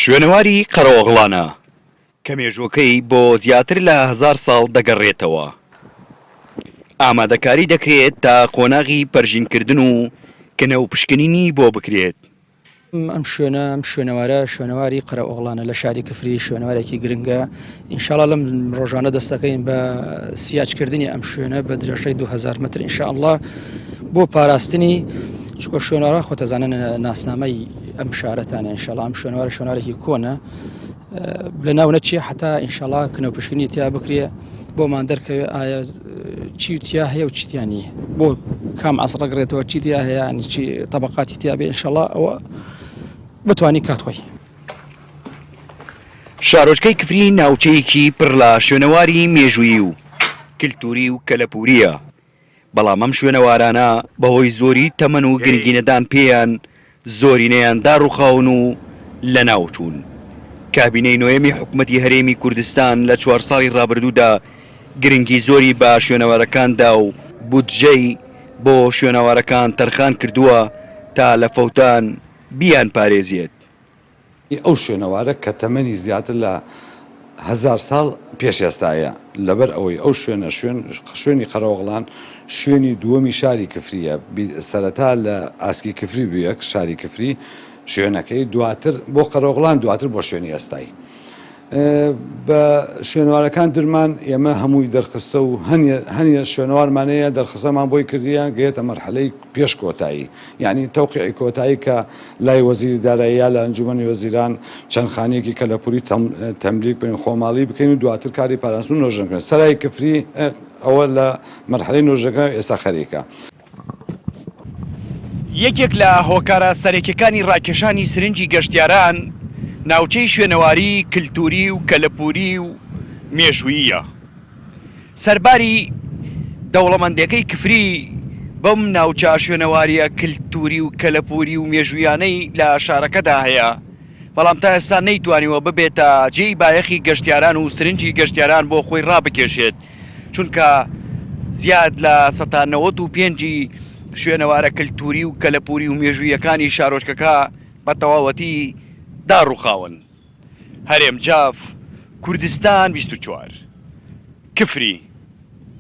شوێنەواری قەرەئۆغڵانە کە مێژووەکەی بۆ زیاتر لە هەزار ساڵ دەگەڕێتەوە، ئامادەکاری دەکرێت تا قۆناغی پەرژینکردن و کنە و پشکنینی بۆ بکرێت. ئەم شوێنە ئەم شوێنەوارە شوێنەواری قەرەئۆغڵانە لە شاری کفری شوێنەوارێکی گرنگە ئینشاڵا لەم ڕۆژانە دەستەکەین بە سیاجکردنی ئەم شوێنە بە درێژەی 2000 متر ئینشاءاللە بۆ پاراستنی چکۆ شوێنەوارە خۆتەزانن ناسنامەی ئەم شارەتانە ئینشاءاللە ئەم شوێنەوارە شوێنەوارێکی کۆنە لە ناو نەچێ حتا ئینشاءاللە کنە و پشکنی تیا بکرێ بۆمان دەرکەوێ ئایا چی تیا هەیە و چی تیا نییە بۆ کام عەسڕەگرێتەوە چی تیا هەیە ینی چی تەبقاتی تیا بێ ئینشاءاللە ئەوە بتوانین کات خۆی. شارۆچکەی کفری ناوچەیەکی پڕ لە شوێنەواری مێژوویی و کلتوری و کەلەپورییە، بەڵام ئەم شوێنەوارانە بەهۆی زۆری تەمەن و گرنگینەدان پێیان زۆرینەیان داڕوخاون و لەناوچوون. کابینەی نۆیەمی حکومەتی هەرێمی کوردستان لە چوار ساڵی ڕابردوودا گرنگی زۆری بە شوێنەوارەکان دا و بودجەی بۆ شوێنەوارەکان تەرخان کردووە تا لە فەوتان بیانپارێزێت. ئەو شوێنەوارە کە تەمەنی زیاتر لە هەزار ساڵ پێش ئێستایە، لەبەر ئەوەی ئەو شوێنە شوێن شوێنی قەرەوغڵان شوێنی دووەمی شاری کفرییە، سەرەتا لە ئاسکی کفری بوویە شاری کفری شوێنەکەی، دواتر بۆ قەرەوغڵان دواتر بۆ شوێنی ئێستای. بە شوێنەوارەکان درمان ئێمە هەمووی دەرخستە و هەنیە هەنیە شوێنەوارمان هەیە دەرخستەمان بۆی کردیە گەیەتە مەرحەلەی پێش کۆتایی یانی تەوقیعی کۆتایی کە لای وەزیری دارایی یا لە ئەنجومەنی وەزیران چەند خانیەکی کەلەپوری تەملیک بکەین خۆماڵی بکەین و دواتر کاری پاراستن و نۆژەنکردن سەرای کفری ئەوە لە مەرحەلەی نۆژەنکردن ئێستا خەریکە. یەکێک لە هۆکارە سەرەکیەکانی ڕاکێشانی سرنجی گەشتیاران ناوچەی شوێنەواری کلتوری و کەلەپوری و مێژووییە. سەرباری دەوڵەمەندێکەی کفری بەم ناوچە شوێنەواریە کلتوری و کەلەپوری و مێژوویانەی لە شارەکەدا هەیە، بەڵام تا ئێستا نەیتوانیوە ببێتە جێی بایەخی گەشتیاران و سرنجی گەشتیاران بۆ خۆی ڕابکێشێت. چونکە زیاد لە سەتا 95 ی شوێنەوارە کلتوری و کەلەپوری و مێژووییەکانی شارۆچکەکە بە تەواوەتی داڕوخاون. هەرێم جاف، کوردستان 24. کفری.